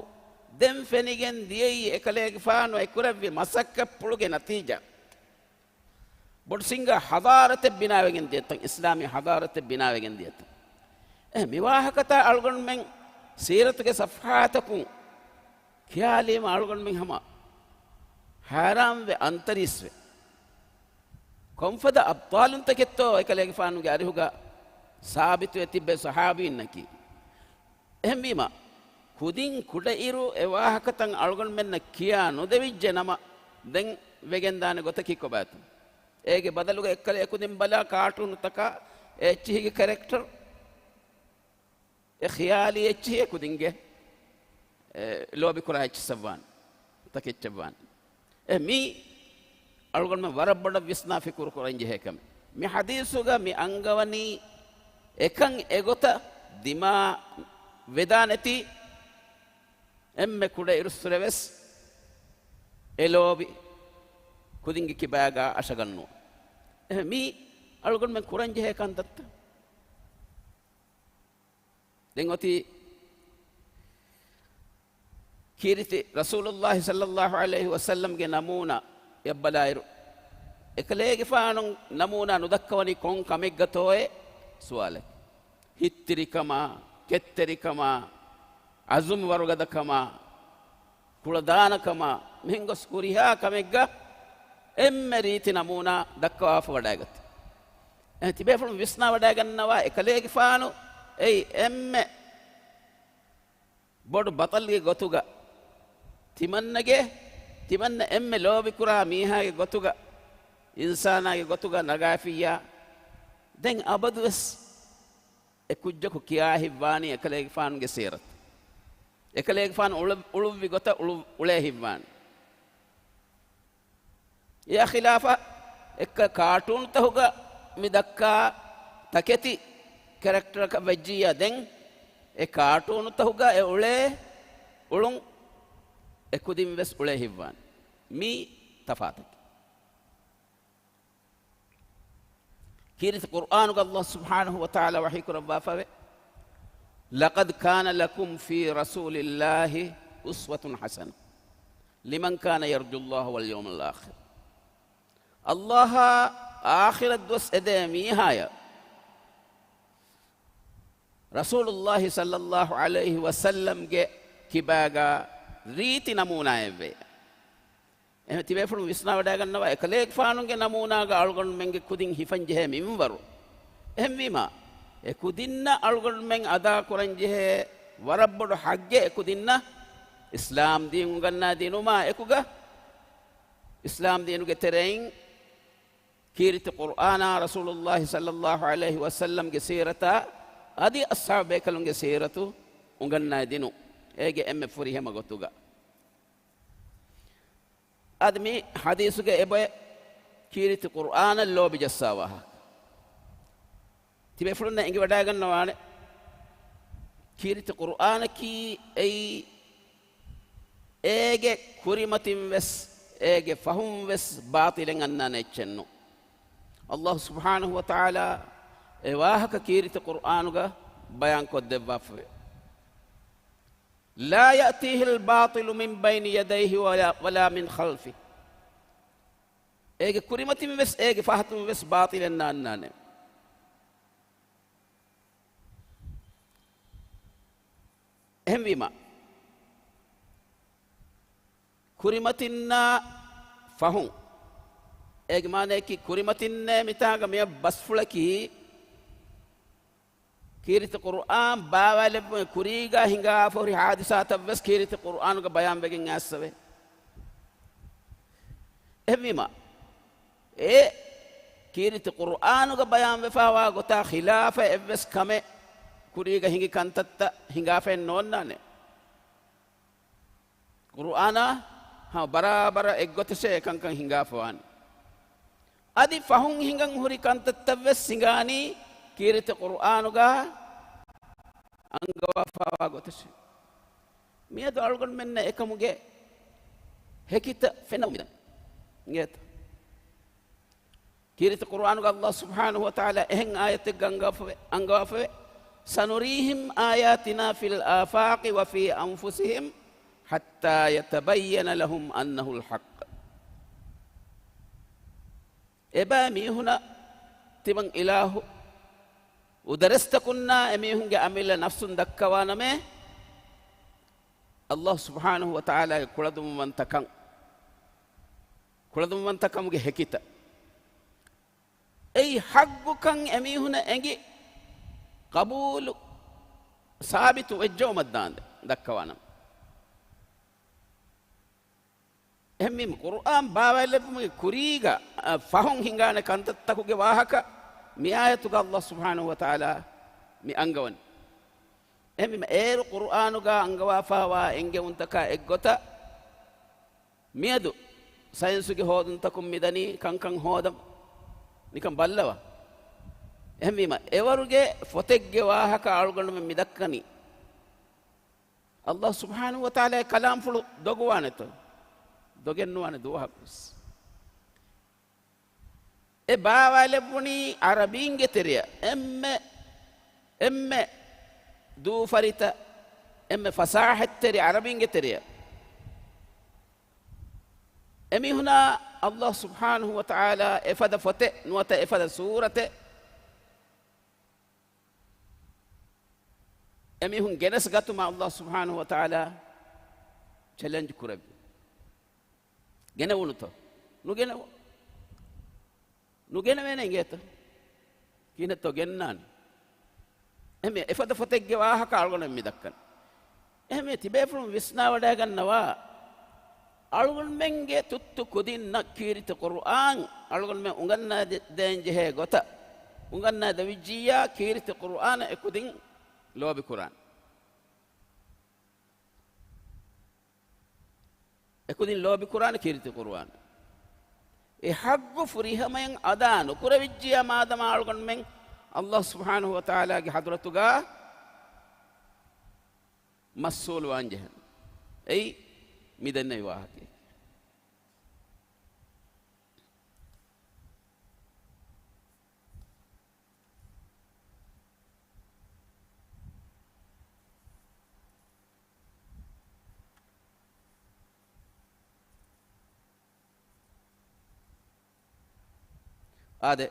ދެން ފެނިގެން ދިޔައީ އެކަލޭގެފާނު އެ ކުރެއްވި މަސައްކަތްޕުޅުގެ ނަތީޖާ. ބޮޑު ސިނގާ ޙަޟާރަތެއް ބިނާވެގެން ދިޔަތަން، އިސްލާމީ ޙަޟާރަތެއް ބިނާވެގެން ދިޔަތަން. އެ މި ވާހަކަތައް އަޅުގަނޑުމެން ސީރަތުގެ ޞަފްޙާތަކުން ކިޔާލީމަ އަޅުގަނޑުމެން ހަމަ ހައިރާންވެ އަންތަރީސްވެ. ކޮންފަދަ އަބްޠާލުންތަކެއްތޯ އެކަލޭގެފާނުގެ އަރިހުގަ ސާބިތުވެ ތިއްބެވި ޞަޙާބީންނަކީ. އެހެންވީމަ، ކުދިން ކުޑައިރު އެ ވާހަކަތައް އަޅުގަނޑުމެންނަށް ކިޔާ ނުދެވިއްޖެ ނަމަ، ދެން ވެގެންދާނެ ގޮތަކީ ކޮބާތޯ؟ އޭގެ ބަދަލުގަ އެއްކަލަ އެކުދިން ބަލާ ކާޓޫނުތަކާ އެ އެއްޗިހިގެ ކެރެކްޓަރު، އެ ޚިޔާލީ އެއްޗިހި އެކުދިންގެ، އެ، ލޯބިކުރާ އެއްޗިއްސަށްވާނެ، ތަކެއްޗަށްވާނެ. އެ މީ އަޅުގަނޑުމެން ވަރަށް ބޮޑަށް ވިސްނާ ފިކުރު ކުރަން ޖެހޭ ކަމެއް. މި ޙަދީޘުގަ މި އަންގަވަނީ އެކަން އެގޮތަށް ދިމާވެދާނެތީ، އެންމެ ކުޑައިރުއްސުރެވެސް އެ ލޯބި ކުދިންގެ ކިބާގާ އަށަގަންނުވާ. އެހެން މީ އަޅުގަނޑުމެން ކުރަންޖެހޭ ކަންތައްތައް. ދެން އޮތީ ކީރިތި ރަސޫލުﷲ ޞައްލައްލާހު ޢަލައިހި ވަސައްލަމްގެ ނަމޫނާ އެއްބަލާއިރު، އެކަލޭގެފާނު ނަމޫނާ ނުދައްކަވަނީ ކޮން ކަމެއްގަތޯއޭ ސުވާލެއް. ހިތްތިރިކަމާ، ކެތްތެރިކަމާ، އަޒުމް ވަރުގަދަކަމާ، ކުޅަދާނަކަމާ، މިހެން ގޮސް ހުރިހާ ކަމެއްގަ އެންމެ ރީތި ނަމޫނާ ދައްކަވާފަ ވަޑައިގަތީ. އެހެން ތިބޭފުޅުން ވިސްނާ ވަޑައިގަންނަވާ އެކަލޭގެފާނު އެއީ އެންމެ ބޮޑު ބަޠަލްގެ ގޮތުގަ، ތިމަންނަގެ، ތިމަންނަ އެންމެ ލޯބިކުރާ މީހާގެ ގޮތުގަ، އިންސާނާގެ ގޮތުގަ ނަގާފިއްޔާ، ދެން އަބަދުވެސް އެ ކުއްޖަކު ކިޔާހިތްވާނީ އެކަލޭގެފާނުގެ ސީރަތު. އެކަލޭގެފާނު އުޅު، އުޅުއްވި ގޮތަށް އުޅު، އުޅޭހިތްވާނެ. އެއާ ޚިލާފަށް އެއްކަ ކާޓޫނުތަހުގަ މި ދައްކާ ތަކެތި ކެރެކްޓަރަކަށް ވެއްޖިއްޔާ، ދެން އެ ކާޓޫނުތަހުގަ އެ އުޅޭ އުޅުން އެ ކުދިން ވެސް އުޅޭ ހިތްވާނެ. މީ ތަފާތަކީ. ކީރިތި ޤުރްއާނުގަ ﷲ ސުބްޙާނަހޫ ވަތަޢާލާ ވަޙީ ކުރައްވާފަވޭ، لقد كان لكم في رسول الله أسوة حسنة لمن كان يرجو الله واليوم الآخر. ﷲ އާ އާޚިރަތް ދުވަސް އެދޭ މީހާޔަށް ރަސޫލުﷲ ޞައްލަﷲ ޢަލައިހި ވަސައްލަމްގެ ކިބާގަ ރީތި ނަމޫނާއެއްވޭ. އެހެން ތިބޭފުޅުން ވިސްނާވަޑައިގަންނަވާ އެކަލޭގެފާނުގެ ނަމޫނާގަ އަޅުގަނޑުމެންގެ ކުދިން ހިފަންޖެހޭ މިންވަރު. އެހެންވީމާ، އެ ކުދިންނަށް އަޅުގަނޑުމެން އަދާކުރަންޖެހޭ ވަރަށްބޮޑު ޙައްޤެއް އެ ކުދިންނަށް އިސްލާމް ދީން އުނގަންނާ ދިނުމާ އެކުގަ، އިސްލާމް ދީނުގެ ތެރެއިން ކީރިތި ޤުރްއާނާ ރަސޫލުﷲ ޞައްލަﷲ ޢަލައިހި ވަސައްލަމްގެ ސީރަތާ އަދި އަޞްޙާބު ބޭކަލުންގެ ސީރަތު އުނގަންނާ ދިނުން އޭގެ އެންމެ ފުރިހަމަ ގޮތުގަ. އަދި މި ޙަދީޘުގެ އެބައި ކީރިތި ޤުރްއާނަށް ލޯބި ޖައްސާ ވާހަކަ. ތިބޭފުޅުންނަށް އެނގިވަޑައިގަންނަވާނެ، ކީރިތި ޤުރްއާނަކީ އެއީ އޭގެ ކުރިމަތިން ވެސް، އޭގެ ފަހުން ވެސް ބާޠިލެއް އަންނާނެ އެއްޗެއް ނޫން. ﷲ ސުބްޙާނަހޫ ވަތަޢާލާ އެ ވާހަކަ ކީރިތި ޤުރްއާނުގަ ބަޔާން ކޮށްދެއްވާފަވޭ. لا يأتيه الباطل من بين يديه ولا، ولا من خلفه. އޭގެ ކުރިމަތިން ވެސް، އޭގެ ފަހަތުން ވެސް ބާޠިލެއް ނާންނާނެ. އެހެންވީމާ، ކުރިމަތިންނާ ފަހުން، އޭގެ މާނަޔަކީ ކުރިމަތިންނޭ މިތާގަ މިއަށް ބަސްފުޅަކީ، ކީރިތި ޤުރްއާން ބާވާލެއްވުމުގެ ކުރީގަ ހިނގާފަ ހުރި ޙާދިސާތައް ވެސް ކީރިތި ޤުރްއާނުގަ ބަޔާންވެގެން އައިސްފަވޭ. އެހެންވީމަ، އެ ކީރިތި ޤުރްއާނުގަ ބަޔާންވެފަވާ ގޮތާ ޚިލާފަށް އެއްވެސް ކަމެއް ކުރީގަ ހިނގި ކަންތައްތައް ހިނގާފައެއް ނޯންނާނެ. ޤުރުއާނާ ހަމަ ބަރާބަރަށް އެއްގޮތަށޭ އެކަންކަން ހިނގާފަވާނީ. އަދި ފަހުން ހިނގަން ހުރި ކަންތައްތައް ވެސް ހިނގާނީ ކީރިތި ޤުރުއާނުގަ އަންގަވާފަވާ ގޮތަށޭ. މިއަދު އަޅުގަނޑުމެންނަށް އެކަމުގެ ހެކިތައް ފެންނަވަން މިދަނީ. އިނގޭތަ؟ ކީރިތި ޤުރުއާނުގަ ﷲ ސުބްޙާނަހޫ ވަތަޢާލާ އެހެން އާޔަތެއް އަންގަވާފަވޭ، އަންގަވާފަވޭ، سنريهم آياتنا في الآفاق وفي أنفسهم حتى يتبين لهم أنه الحق. އެބައި މީހުނަށް ތިމަން އިލާހު އުދަރެސްތަކުންނާ އެމީހުންގެ އަމިއްލަ ނަފްސުން ދައްކަވާނަމޭ، ﷲ ސުބްޙާނަހޫ ވަތަޢާލާގެ ކުޅަދުންވަންތަކަން، ކުޅަދުންވަންތަކަމުގެ ހެކިތައް. އެއީ ޙައްޤުކަން އެމީހުނަށް އެނގި، ޤަބޫލު ސާބިތު ވެއްޖައުމަށްދާންދެން ދައްކަވާނަމޭ. އެހެންވީމަ، ޤުރުއާން ބާވައިލެއްވުމުގެ ކުރީގަ، އަ، ފަހުން ހިނގާނެ ކަންތައްތަކުގެ ވާހަކަ މި އާޔަތުގަ ﷲ ސުބްޙާނަހޫ ވަތަޢާލާ މި އަންގަވަނީ. އެހެންވީމަ، އޭރު ޤުރުއާނުގަ އަންގަވާފަވާ އެންގެވުންތަކާ އެއްގޮތަށް، މިއަދު ސައިންސުގެ ހޯދުންތަކުން މިދަނީ ކަންކަން ހޯދަން. ނިކަން ބައްލަވާ. އެހެންވީމަ، އެވަރުގެ ފޮތެއްގެ ވާހަކަ އަޅުގަނޑުމެން މިދައްކަނީ. ﷲ ސުބްޙާނަހޫ ވަތަޢާލާގެ ކަލާމްފުޅު ދޮގުވާނެތޯ؟ ދޮގެއްނުވާނެ ދުވަހަކުވެސް. އެ ބާވާލެއްވުނީ ޢަރަބީންގެ ތެރެއަށް. އެންމެ، އެންމެ ދޫފަރިތަ، އެންމެ ފަސާޙަތްތެރި ޢަރަބީންގެ ތެރެއަށް. އެމީހުނާ ﷲ ސުބްޙާނަހޫ ވަތަޢާލާ އެފަދަ ފޮތެއް ނުވަތަ އެފަދަ ސޫރަތެއް އެމީހުން ގެނެސް ގަތުމަށް ﷲ ސުބްޙާނަހޫ ވަތަޢާލާ ޗެލެންޖް ކުރެއްވި. ގެނެވުނުތޯ؟ ނުގެނެވު. ނުގެނެވޭނެ އިނގޭތަ؟ ކިހިނެއްތޯ ގެންނާނީ؟ އެހެންވެ، އެފަދަ ފޮތެއްގެ ވާހަކަ އަޅުގަނޑުމެން މި ދައްކަނީ. އެހެންވެ، ތިބޭފުޅުން ވިސްނާވަޑައިގަންނަވާ، އަޅުގަނޑުމެންގެ ތުއްތު ކުދިންނަށް ކީރިތި ޤުރުއާން އަޅުގަނޑުމެން އުނގަންނާ ދެ-، ދޭން ޖެހޭ ގޮތަށް އުނގަންނާ ދެވިއްޖިއްޔާ، ކީރިތި ޤުރުއާނަށް އެކުދިން ލޯބި ކުރާނެ. އެކުދިން ލޯބި ކުރާނެ ކީރިތި ޤުރުއާން. އެ ޙައްޤު ފުރިހަމަޔަށް އަދާ ނުކުރެވިއްޖިއްޔާ މާދަމާ އަޅުގަނޑުމެން ﷲ ސުބްޙާނަހޫ ވަތަޢާލާގެ ޙަޟްރަތުގަ މަސްއޫލުވާން ޖެހެން. އެއީ މި ދެންނެވި ވާހަކައެއް. އާދެ،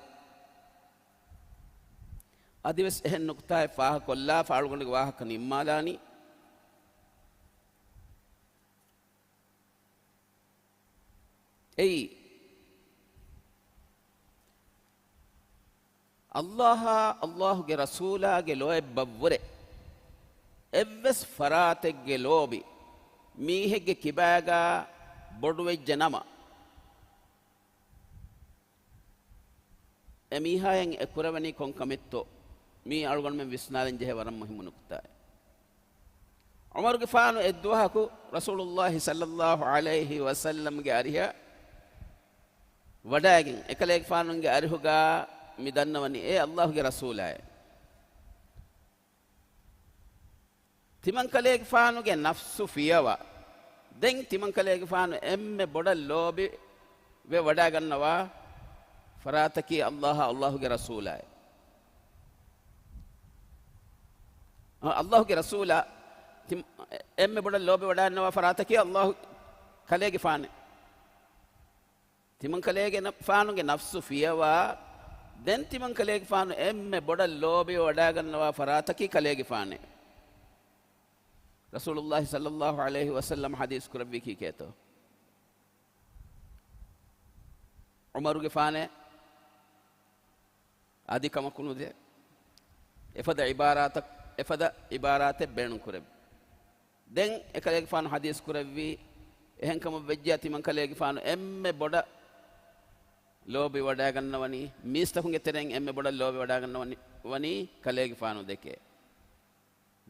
އަދިވެސް އެހެން ނުކުތާއެއް ފާހަގަކޮށްލާފަ އަޅުގަނޑުގެ ވާހަކަ ނިންމާލާނީ. އެއީ، ﷲ އާ ﷲ ގެ ރަސޫލާގެ ލޯތްބަށްވުރެ އެއްވެސް ފަރާތެއްގެ ލޯބި މީހެއްގެ ކިބާގާ ބޮޑުވެއްޖެ ނަމަ، އެ މީހާއަށް އެ ކުރެވެނީ ކޮން ކަމެއްތޯ؟ މީ އަޅުގަނޑުމެން ވިސްނާލަން ޖެހޭ ވަރަށް މުހިއްމު ނުކުތާއެއް. ޢުމަރުގެފާނު އެއްދުވަހަކު ރަސޫލުﷲ ޞައްލަﷲ ޢަލައިހި ވަސައްލަމްގެ އަރިހަށް ވަޑައިގެން، އެކަލޭގެފާނުގެ އަރިހުގަ މި ދަންނަވަނީ، އޭ ﷲ ގެ ރަސޫލާއޭ! ތިމަންކަލޭގެފާނުގެ ނަފްސު ފިޔަވާ، ދެން ތިމަންކަލޭގެފާނު އެންމެ ބޮޑަށް ލޯބިވެ ވަޑައިގަންނަވާ ފަރާތަކީ ﷲ އާ ﷲ ގެ ރަސޫލާއޭ. އަ، ﷲ ގެ ރަސޫލާ ތި-، އެންމެ ބޮޑަށް ލޯބިވެ ވަޑައިގަންނަވާ ފަރާތަކީ ﷲ ކަލޭގެފާނޭ. ތިމަންކަލޭގެފާނުގެ ނަފްސު ފިޔަވާ، ދެން ތިމަންކަލޭގެފާނު އެންމެ ބޮޑަށް ލޯބިވެ ވަޑައިގަންނަވާ ފަރާތަކީ ކަލޭގެފާނޭ. ރަސޫލުﷲ ޞައްލަﷲ ޢަލައިހި ވަސައްލަމަ ޙަދީޘް ކުރެއްވީ ކީކޭތޯ؟ ޢުމަރުގެފާނޭ އަދި ކަމަކު ނުދޭ. އެފަދަ ޢިބާރާތަށް، އެފަދަ ޢިބާރާތެއް ބޭނުން ކުރެއްވި. ދެން އެކަލޭގެފާނު ޙަދީޘް ކުރެއްވީ، އެހެންކަމަށް ވެއްޖިއްޔާ ތިމަންކަލޭގެފާނު އެންމެ ބޮޑަށް ލޯބި ވަޑައިގަންނަވަނީ، މީސްތަކުންގެ ތެރެއިން އެންމެ ބޮޑަށް ލޯބި ވަޑައިގަންނަވަނީ، ވަނީ ކަލޭގެފާނު ދެކޭ.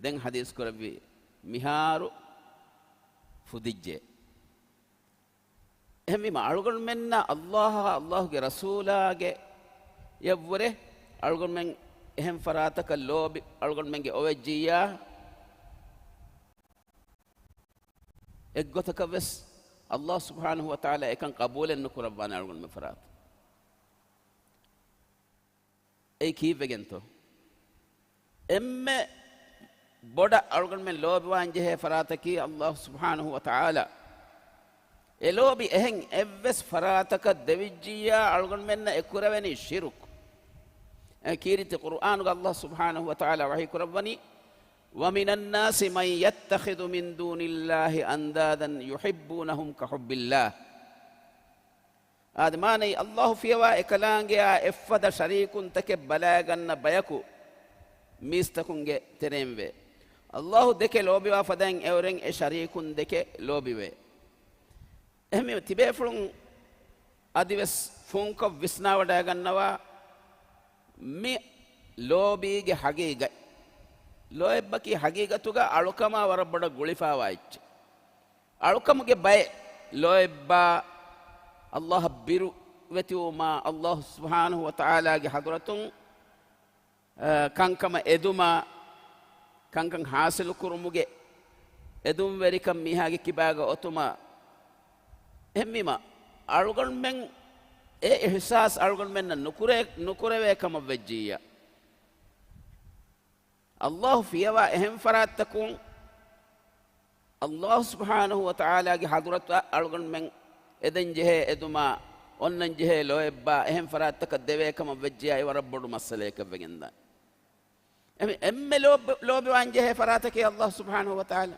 ދެން ޙަދީޘް ކުރެއްވީ، މިހާރު ފުދިއްޖެ. އެހެންވީމަ، އަޅުގަނޑުމެންނަށް ﷲ އާ ﷲ ގެ ރަސޫލާގެ އެއަށްވުރެ އަޅުގަނޑުމެން އެހެން ފަރާތަކަށް ލޯބި އަޅުގަނޑުމެންގެ އޮވެއްޖިއްޔާ، އެއްގޮތަކަށް ވެސް ﷲ ސުބްޙާނަހޫ ވަތަޢާލާ އެކަން ޤަބޫލެއް ނުކުރައްވާނެ އަޅުގަނޑުމެން ފަރާތަށް. އެއީ ކީއްވެގެންތޯ؟ އެންމެ ބޮޑަށް އަޅުގަނޑުމެން ލޯބިވާން ޖެހޭ ފަރާތަކީ ﷲ ސުބްޙާނަހޫ ވަތަޢާލާ. އެ ލޯބި އެހެން އެއްވެސް ފަރާތަކަށް ދެވިއްޖިއްޔާ އަޅުގަނޑުމެންނަށް އެ ކުރެވެނީ ޝިރުކު. އެ ކީރިތި ޤުރުއާނުގަ ﷲ ސުބްޙާނަހޫ ވަތަޢާލާ ވަޙީ ކުރައްވަނީ، وَمِنَ النَّاسِ مَن يَتَّخِذُ مِن دُونِ اللَّهِ أَندَادًا يُحِبُّونَهُمْ كَحُبِّ اللَّهِ. އާދެ، މާނައީ، ﷲ ފިޔަވާ އެކަލާނގެއާ އެއްފަދަ ޝަރީކުންތަކެއް ބަލައިގަންނަ ބަޔަކު މީސްތަކުންގެ ތެރެއިންވޭ. ﷲ ދެކެ ލޯބިވާ ފަދައިން އެއުރެން އެ ޝަރީކުން ދެކެ ލޯބިވޭ. އެހެންވީމަ، ތިބޭފުޅުން އަދިވެސް ފުންކޮށް ވިސްނާވަޑައިގަންނަވާ، މި ލޯބީގެ ޙަޤީޤަތް. ލޯތްބަކީ ޙަޤީޤަތުގަ އަޅުކަމާ ވަރަށް ބޮޑަށް ގުޅިފާވާ އެއްޗެއް. އަޅުކަމުގެ ބައެއް ލޯތްބާ ﷲ އަށް ބިރުވެތިވުމާ، ﷲ ސުބްޙާނަހޫ ވަތަޢާލާގެ ޙަޟްރަތުން، އަ، ކަންކަމަށް އެދުމާ، ކަންކަން ޙާޞިލުކުރުމުގެ އެދުންވެރިކަން މީހާގެ ކިބާގަ އޮތުމާ، އެހެންވީމަ، އަޅުގަނޑުމެން އެ އިޙްސާސް އަޅުގަނޑުމެންނަށް ނުކުރޭ، ނުކުރެވޭ ކަމަށް ވެއްޖިއްޔާ، ﷲ ފިޔަވާ އެހެން ފަރާތްތަކުން ﷲ ސުބްޙާނަހޫ ވަތަޢާލާގެ ޙަޟްރަތަށް އަޅުގަނޑުމެން އެދެން ޖެހޭ އެދުމާ، އޮންނަން ޖެހޭ ލޯތްބާ އެހެން ފަރާތްތަކަށް ދެވޭ ކަމަށް ވެއްޖިއްޔާ ވަރަށް ބޮޑު މައްސަލައަކަށް ވެގެންދާނެ. އެމެ-، އެންމެ ލޯބި-، ލޯބިވާން ޖެހޭ ފަރާތަކީ އައްލާހު ސުބްޙާނަހު ވަތަޢާލާ.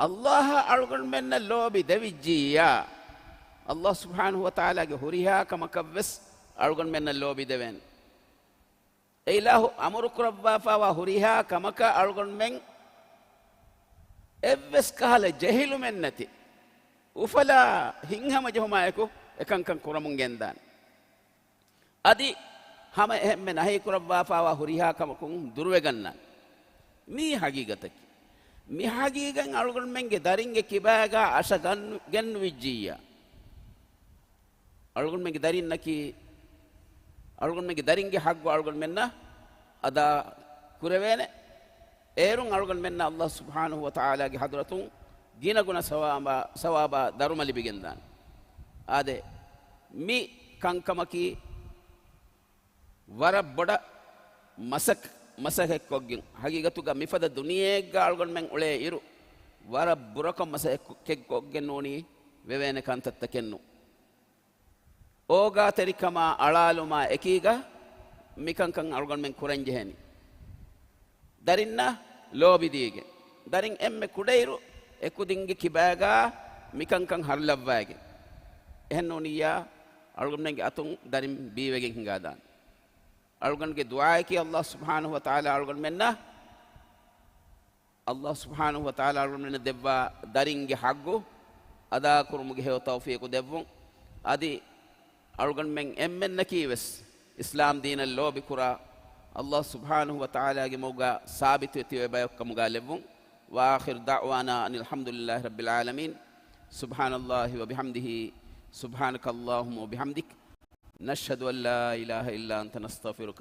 އައްލާހަށް އަޅުގަނޑުމެންނަށް ލޯބި ދެވިއްޖިއްޔާ، އައްލާހު ސުބްޙާނަހު ވަތަޢާލާގެ ހުރިހާ ކަމަކަށްވެސް އަޅުގަނޑުމެންނަށް ލޯބި ދެވޭނެ. އެއިލާހު އަމުރު ކުރައްވާފައިވާ ހުރިހާ ކަމަކަށް އަޅުގަނޑުމެން އެއްވެސް ކަހަލަ ޖެހިލުމެއްނެތި، އުފަލާ ހިތްހަމަޖެހުމާއެކު އެކަންކަން ކުރަމުން ގެންދާނެ. އަދި ހަމަ އެހެންމެ ނަހީ ކުރައްވާފައިވާ ހުރިހާ ކަމަކުން ދުރުވެގަންނާނެ. މީ ހަގީގަތަކީ. މި ހަގީގަތް އަޅުގަނޑުމެންގެ ދަރިންގެ ކިބާގާ އަށަ ގަން-، ގެންނުވިއްޖިއްޔާ، އަޅުގަނޑުމެންގެ ދަރިންނަކީ، އަޅުގަނޑުމެންގެ ދަރިންގެ ޙައްޤު އަޅުގަނޑުމެންނަށް އަދާ ކުރެވޭނެ. އޭރުން އަޅުގަނޑުމެންނަށް އައްލާހު ސުބްޙާނަހު ވަތަޢާލާގެ ޙަޟްރަތުން ގިނަގުނަ ސަވާބާ، ސަވާބާ ދަރުމަ ލިބިގެންދާނެ. އާދެ، މި ކަންކަމަކީ ވަރަށް ބޮޑަށް މަސައް-، މަސައްކަތްކޮށްގެން، ޙަޤީޤަތުގަ މިފަދަ ދުނިޔެއެއްގަ އަޅުގަނޑުމެން އުޅޭ އިރު، ވަރަށް ބުރަކޮށް މަސައްކަތްކޮށްގެން ނޫނީ ވެވޭނެ ކަންތައްތަކެއް ނޫން. އޯގާތެރިކަމާ އަޅާލުމާ އެކީގަ މިކަންކަން އަޅުގަނޑުމެން ކުރަންޖެހޭނީ. ދަރިންނަށް ލޯބިދީގެން، ދަރިން އެންމެ ކުޑައިރު އެކުދިންގެ ކިބާގާ މިކަންކަން ހަރުލައްވައިގެން. އެހެން ނޫނިއްޔާ، އަޅުގަނޑުމެންގެ އަތުން ދަރިން ބީވެގެން ހިނގާދާނެ. އަޅުގަނޑުގެ ދުޢާއަކީ އައްލާހު ސުބްޙާނަހު ވަތަޢާލާ އަޅުގަނޑުމެންނަށް، އައްލާހު ސުބްޙާނަހު ވަތަޢާލާ އަޅުގަނޑުމެންނަށް ދެއްވާ ދަރިންގެ ޙައްޤު އަދާކުރުމުގެ ހެޔޮ ތައުފީޤު ދެއްވުން. އަދި އަޅުގަނޑުމެން އެންމެންނަކީވެސް އިސްލާމް ދީނަށް ލޯބިކުރާ، އައްލާހު ސުބްޙާނަހު ވަތަޢާލާގެ މަގުގަ ސާބިތުވެ ތިބޭ ބަޔަކު ކަމުގަ ލެއްވުން. وآخر دعوانا أن الحمد لله رب العالمين. سبحان الله وبحمده، سبحانك اللهم وبحمدك، نشهد أن لا إله إلا أنت، نستغفرك